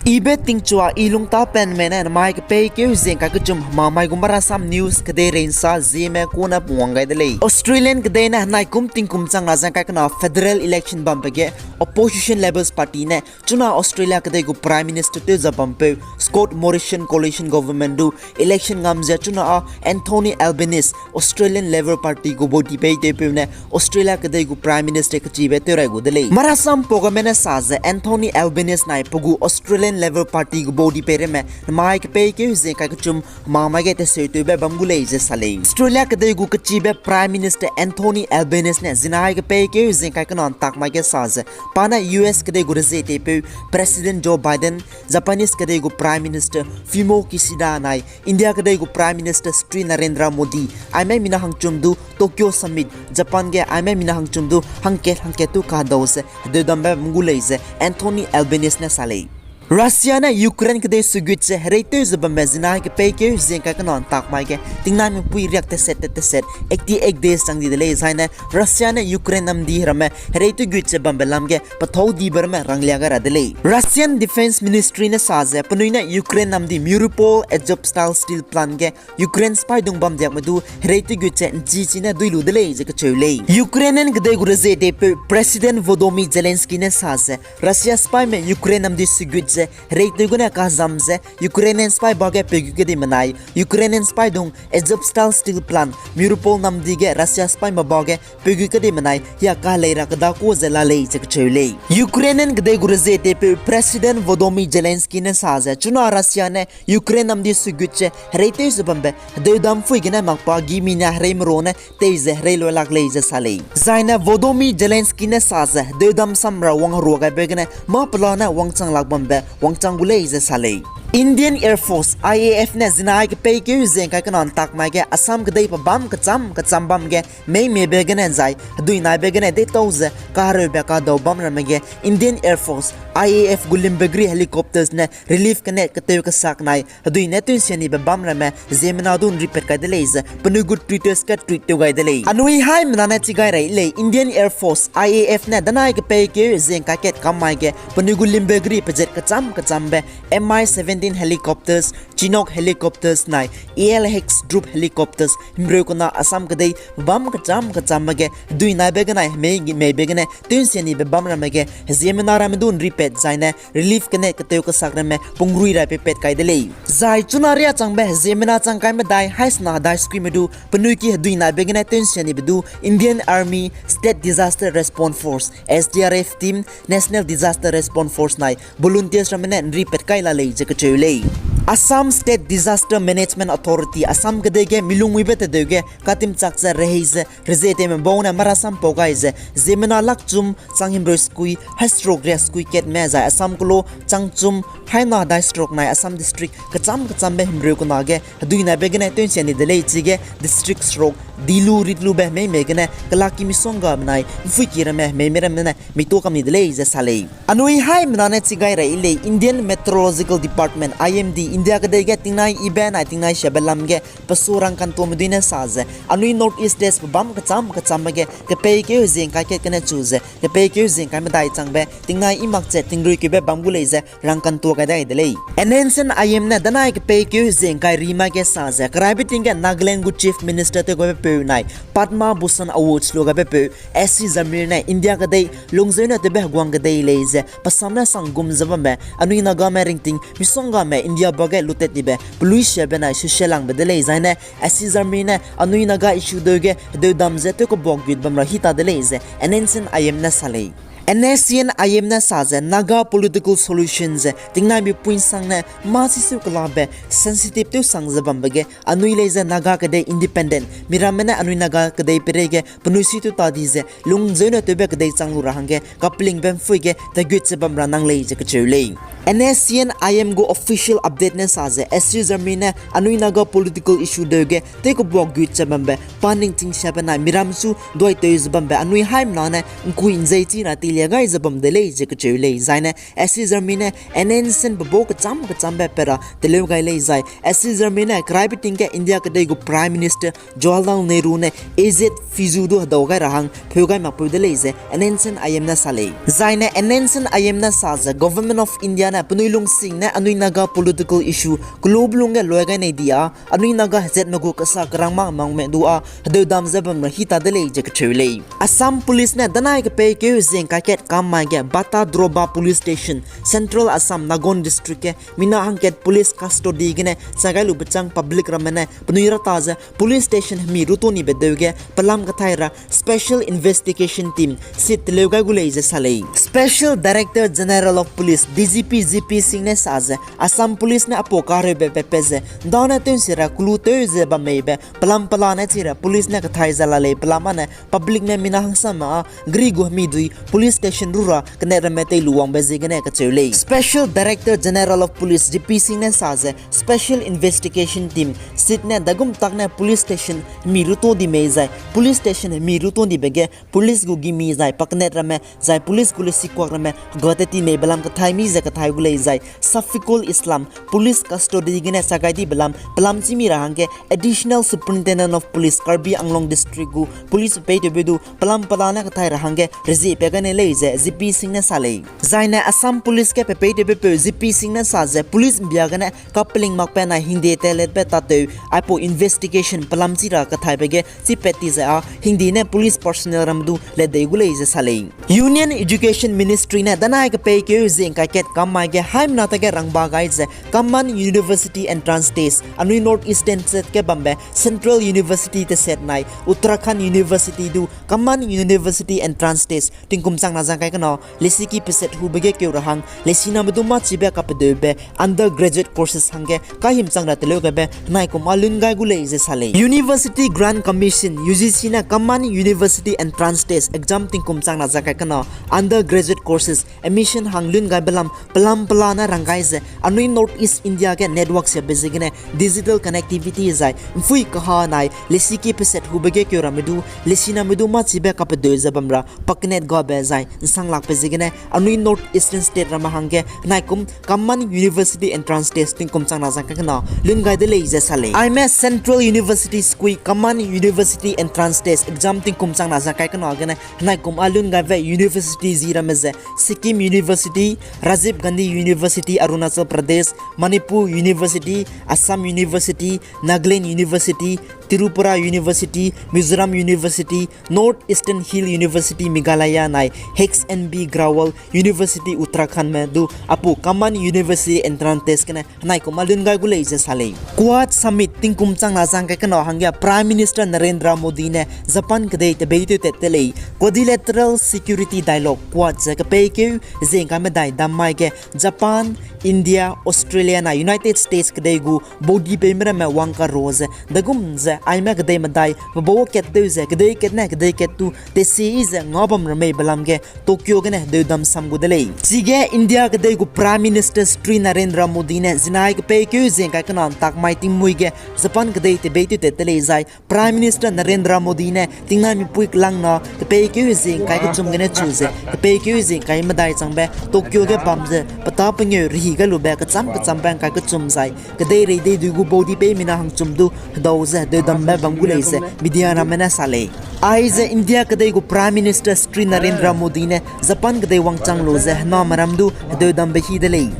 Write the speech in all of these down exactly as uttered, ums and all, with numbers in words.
Ibe tingchua i lungtapenme ne namai kepeikeu zeng kai kechum hemamai gu Marasam News kedeirei nsa zieme kune pungwang gai de lei. Australian kedei ne henai kum tingkum chang ra zeng kai kena federal election bambe ge opposition Labor Party ne chuna Australia kedei gu Prime Minister tew ze bampeu Scott Morrison coalition government du election ngam ze chuna â Anthony Albanese, Australian Labor Party gu body pei tewpeu ne Australia kedei gu Prime Minister kechibe tew rai gu de lei. Marasam pau game ne sa ze Anthony Albanese nai pe gu Australian Labor Party gu body pei ramme namai kepeikeu zeng kai kechum hemamai ge teseutewbe bam gu lei ze sa lei. Australia kedei gu kechibe Prime Minister Anthony Albanese ne zinai kepeikeu zeng kai kena ntakmai ge sa ze pa ne U S kedei gu rezie teipeu President Joe Biden, Japanese kedei gu Prime Minister Fumio Kishida nai India kedei gu Prime Minister Shri Narendra Modi aime mina hangchum du Tokyo Summit Japan ge aime mina hangchum du hangkat hangkat tu kadau ze hedeudambe bam gu lei ze Anthony Albanese ne sa lei. Russia ne Ukraine kedei sugut ze hereitew ze bambe zinai kepeikeu zeng kai kena ntakmai ge tingnai mepui riak teset te teset eighty eight days chang di de lei. Zaine Russia ne Ukraine namdi ramme hereitew gut ze bambe lam ge pethâu dibe ramme ranglia gai ra de lei. Russian Defense Ministry ne sa ze penui ne Ukraine namdi Mariupol Azovstal steel plant ge Ukraine sipaidung bam diakme du hereitew gut ze nchi chi ne dui lu de lei ze kacheu lei. Ukrainian kedei gu rezie teipeu President Volodymyr Zelensky ne sa ze Russia sipaime Ukraine namdi sugut ze hereitew gune kazam ze Ukrainian sipai ba ge pegu kedi menai Ukrainian sipaidung Azovstal steel plant Mariupol namdi ge Russia sipaime ba ge pegu kedi menai hia kalei ra keda ku ze la lei ze kacheu lei. Ukrainian kedei gu rezie teipeu President Volodymyr Zelensky ne sa ze chuna Russia ne Ukraine namdi sugut ze hereitew ze bambe hedeudam pui gene makpa gimi ne hereimerua ne tei ze herei loi lak lei ze sa lei. Zaine Volodymyr Zelensky ne sa ze hedeudam samra wangherua gaibe gene mâ pelane wangchang lak bambe wangchang gu lei ze sa lei. Indian Air Force, I A F ne zinai kepeikeu zeng kai kena ntakmai ge Assam kedei pe bam kecham kecham bam ge meimebe gene zai hedui naibe gene deitau ze kahereube kadau bam ramme ge Indian Air Force, I A F gu Limbagri helicopters ne relief kenet ketew kesak nai hedui ne tewnsia nibe bam ramme ziemmena du nripat kai de lei ze penui gu Twitter ge tweet tew gai de lei. Anui haimena ne chi gai rei lei Indian Air Force, I A F ne danai kepeikeu zeng kai kat kam mai ge penui gu Limbagri pezet kecham kechambe M I seventeen helicopters, Chinook helicopters nai A L X group helicopters himreu kena Assam kedei bam kecham kechambe ge hedui naibe genai hemei meibe gene tewnsia nibe bam ramme ge heziemmena ramme du nripat zaine relief kenet ketew kesak ramme pungrui rai pepat kai de lei. Zai chuna riâ changbe heziemmena chang kai medai haisena hedai skuime du penui ki hedui naibe gene tewnsia nibe du Indian Army, State Disaster Response Force, S D R F team, National Disaster Response Force nai volunteers ramme ne nripat kai la lei ze kacheu lei. Assam State Disaster Management Authority, Assam kedei ge milungmuibe tedeu ge katimchak ze rehei ze rezie teime bau ne marasam pau gai ze ziemmena lakchum chang himreu skui hai stroke riak skui katme zai Assam kelo changchum haina hedai stroke nai Assam district kecham kechambe himreu kena ge hedui naibe gene tewnsia ni de lei chige district stroke dilu ritlube hemei mei gene kelak ki misongga benai mpuiki ramme hemei mei ramme ne meitua kam ni de lei ze sa lei. Anui haimena ne chi gai rei lei Indian Meteorological Department, I M D, India kedei ge tingnai ibe nai tingnai siabe lam ge pesu rangkantuame dui ne sa ze anui North East States pe bam kecham kechambe ge kepeikeu hezing kai kat gene chu ze kepeikeu hezing kai medai changbe tingnai i mak ze tingruikeube bam gu lei ze rangkantua gai dai de lei. N H C I M ne danai kepeikeu hezing kai ri mai ge sa ze keraibe ting ge Nagaland gu Chief Minister tew gaibe peu nai Padma Bhushan Awards lu gaibe peu S C Jamir ne India kedei lungzeu ne tewbe heguang kedei lei ze pe sam ne sanggum ze bambe anui Nagame ringting misonggame India ba ge lutet nibe peluisiabe nai susialangbe de lei zaine S C Jamir ne anui Naga issue deu ge hedeudam ze tew kebuak gut bam ra hita de lei ze N H C I M ne sa lei. N H C I M ne sa ze Naga political solution ze tingnai mipui nsang ne mâ siseu kelabe sensitive tew sang ze bambe ge anui lei ze Naga kedei independent miramme ne anui Naga kedei peireige penui si tew ta di ze lungzeu ne tewbe kedei chang lu ra hangge kapelingbe mpui ge tagut ze bam ra nang lei ze kacheu lei. N H C I M gu official update ne sa ze S C Jamir ne anui Naga political issue deu ge tew kebuak gut ze bambe pa ningching siabe nai miram su duai tew ze bambe anui haimena ne nkui nzei chi ra teilia gai ze bam de lei ze kacheu lei zaine S C Jamir ne N H C I M pe bau kecham kechambe pe ra teleu gai lei zai S C Jamir ne keraibe ting ge India kedei gu Prime Minister Jawaharlal Nehru ne A Z Fizu du hedau gai ra hang pheu gai makpeu de lei ze N H C I M ne sa lei. Zaine N H C I M ne sa ze Government of India ne Penui lungsing ne anui Naga political issue globe lungge loi gai nei di a, anui Naga hezatme gu kasa kerang mak mangme du a hedeudam ze bam ra hi ta de lei ze kacheu lei. Assam Police ne danai kepeikeu zingkai kat kam mai ge Bata Droba Police Station, Central Assam, Nagaon District ge mina hangkat police custody gene chai gai lu bechâng public ramme ne penui ra ta ze police station hemi ruto nibe deu ge pelam kathai ra Special Investigation Team, sit teleu gai gu lei ze sa lei. Special Director General of Police, D G P, G P Singh ne sa ze, Assam Police ne aipau kareube pepe ze, nda ne tew nsi ra kulu tew ze bam meibe, pelam pela ne chi ra police ne kathai ze la lei, pelam â ne public ne mina hangsame â gri gu hemi dui police station ru ra kene ramme tei lu wangbe ziegene kacheu lei. Special Director General of Police, G P Singh ne sa ze, Special Investigation Team, sit ne dagum tak ne police station hemi ruto di mei zai, police station hemi ruto dibe ge, police gu gimi zai, pakenet ramme, zai police gu lesikuak ramme, hegate ti mei belam kathai mi ze kathai gu lei zai, Safikul Islam, police custody gene chai gai di belam, pelam chî mi ra hangge, Additional Superintendent of Police, Karbi Anglong District gu police pepeitewbe du, pelam pela ne kathai ra hangge, rezie pe gane lei ze, G P Singh ne sa lei. Zai ne Assam Police ge pepeitewbe peu G P Singh ne sa ze, police mbia gene, kapeling makbe nai hingde teletbe tatew, aipau investigation pelam chî ra kathaibe ge, chipat ti ze â, hingde ne police personnel ramme du ledei gu lei ze sa lei. Union Education Ministry ne danai kepeikeu zingkai kat kam mai ge haimena tage rangba gai ze Common University Entrance Test, anui North Eastern State ge bambe Central University teset nai Uttarakhand University du Common University Entrance Test tingkum chang na zang kai kena, lesiki peset hube ge keu ra hang, lesiname du mâ chibe kapedeube undergraduate courses hangge kahim chang ra teleu gaibe henai kum â lun gai gu lei ze sa lei. University Grants Commission, U G C ne Common University Entrance Test exam tingkum chang na zang kai kena, undergraduate courses admission hang lun gaibe lam pelam pela ne rang gai ze anui North East India ge network siabe ziegene digital connectivity zai mpui kaha nai lesiki peset hube ge keu ramme du lesiname du mâ chibe kapedeu ze bam ra pakenet gabe zai nsang lakbe ziegene anui North Eastern State ramme hangge henai kum Common University Entrance Test tingkum chang na zang kai kena lun gai de lei ze sa lei. Aime Central University sui Common University Entrance Test exam tingkum chang na zang kai kena gene henai kum â lun gaibe university zi ramme ze Sikkim University, Rajiv Gandhi University, Arunachal Pradesh, Manipur University, Assam University, Nagaland University, Tripura University, Mizoram University, North Eastern Hill University Meghalaya nai H N B Grewal University Uttarakhand me du aipau Common University Entrance Test gene henai kum â lun gai gu lei ze sa lei. Quad Summit tingkum chang na zang kai kena hangge Prime Minister Narendra Modi ne Japan kedei tebeitew tat te lei. Quadrilateral Security Dialogue, Quad ze kepeikeu zingkai medai dam mai ge Japan, India, Australia na United States kedei gu baudi peime ramme wang karo ze dagum ze aime kedei medai pebau kat tew ze kedei kat ne kedei kat tu tesi ze ngabam ramei belam ge Tokyo gene hedeudam sam gu de lei. Chige India kedei gu Prime Minister Shri Narendra Modi ne zinai kepeikeu zingkai kena ntak mai tingmui ge Japan kedei tebeitew tat te lei zai Prime Minister Narendra Modi ne tingnai mipui kelang na kepeikeu zingkai kechum gene chu ze kepeikeu zingkai medai changbe Tokyo ge bam ze petâ pengeu rehi gai lube kecham kechambe ngkai kechum zai kedeirei dei dui gu baudi peimina hangchum du hedau ze hedeudambe bam gu lei ze media ramme ne sa lei. Aize India kedei gu Prime Minister Shri Narendra Modi ne Japan kedei wangchang lu ze hename ram du hedeudambe hi de lei.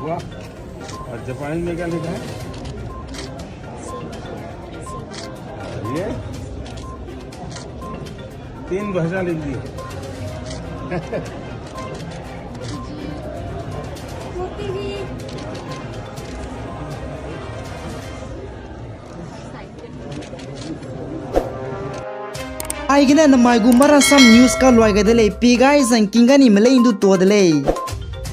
वाह। और जापानी में क्या लिखा है? ये तीन भाषा लिख दी। Aigene namai gu Marasam News kaluai gai de lei, pi gai zangking gani melei ndu tua de lei.